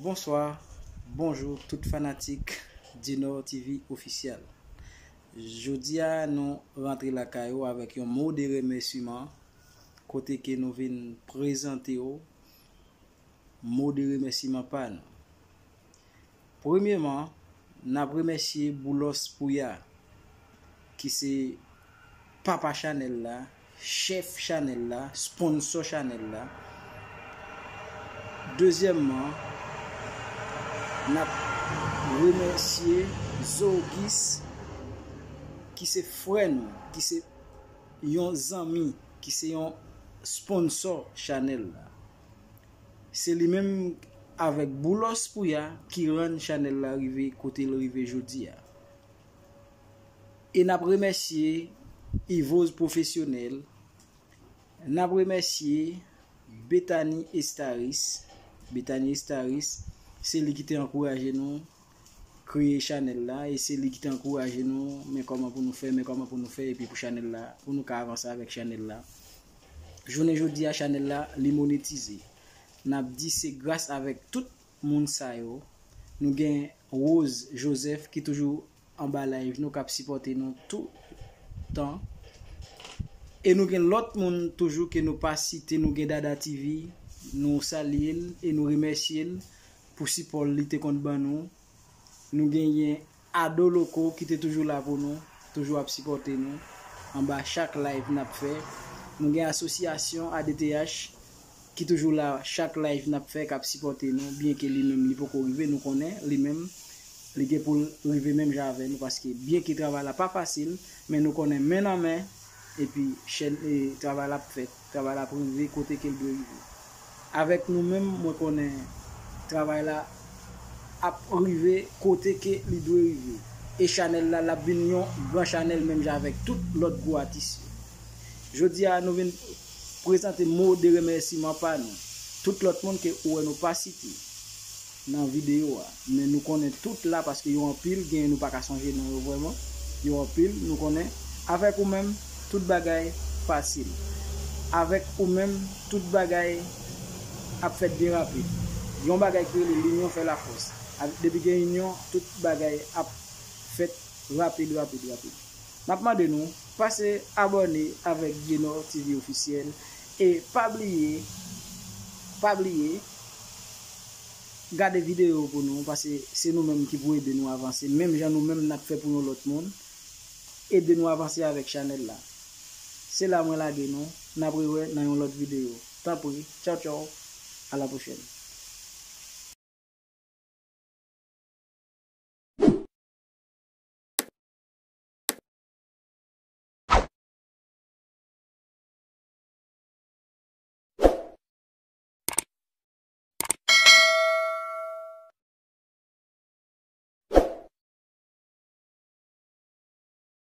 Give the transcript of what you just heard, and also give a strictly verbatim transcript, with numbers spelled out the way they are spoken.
Bonswa, bonjou tout fanatik Dinor T V Officiel. Jodi a nou rantre lakay ou avèk yon mo de remèsiman kote ke nou vin prezante w mo de remèsiman pa nou. Premyeman, n ap remèsye Boulos Pouya ki se papa chanèl la, chèf chanèl la, sponsò chanèl la. Dezyèmman, n ap remèsye Zogis ki se frè nou, ki se yon zanmi, ki se yon sponsò chanèl la. Se li menm avèk Boulos Pouya ki rann chanèl la rive kote l rive jodi a. E n ap remèsye Ivoz Pwofesyonèl, n ap remèsye Bethany Estaris. Bethany Estaris, se li ki te ankouraje nou kreye chanèl la, e se li ki te ankouraje nou, men kòman pou nou fè, men kòman pou nou fè, epi pou chanèl la, pou nou ka avanse avèk chanèl la. Jounen jodi a, chanèl la, li monetize. N ap di se gras avèk tout moun sa yo. Nou gen Rose Joseph ki toujou anba live nou, k ap sipòte nou toutan. E nou gen lòt moun toujou ke nou pa site, nou gen Dada T V, nou salye l e nou remèsye l pou sipò l li te konn ban nou. Nou genyen Ado Loko ki te toujou la pou nou, toujou ap sipòte nou anba chak live n ap fè. Nou gen asosyasyon A D T H ki toujou la chak live n ap fè, k ap sipòte nou, byenke li menm li poko rive, nou konnen li menm li gen pou l rive menm jan avè nou, paske byenke travay la pa fasil, men nou konnen men nan men, epi chèn, e, travay la ap fèt, travay la ap rive kote ke l dwe rive. Avèk nou menm, mwen konnen travay la ap rive kote ke li dwe rive. E chanèl la, l ap vin yon gran chanèl menm jan avèk tout lòt gwo atis yo. Jodi a, nou vin prezante mo de remèsiman pa nou. Tout lòt moun ke ou wè nou pa site nan videyo a. Men nou konnen tout la paske yo anpil, gen nou pa ka sonje non yo vrèman. Yo anpil, nou konnen. Avèk ou menm, tout bagay fasil. Avèk ou menm, tout bagay ap fèt byen rapid. Yon bagay ki rele linyon fè lafòs. Depi gen inyon, tout bagay ap fèt rapid, rapid, rapid. N ap mande nou, pase abòne avèk Dinor T V Officiel. E pa bliye, pa bliye, gade videyo pou nou, paske se nou menm ki pou ede nou avanse. Menm jan nou menm n ap fè pou yon lòt moun, ede nou avanse avèk chanèl la. Se la mwen lage nou, n ap rewè nan yon lòt videyo. Tanpri, tchaw tchaw, a la pwochèn.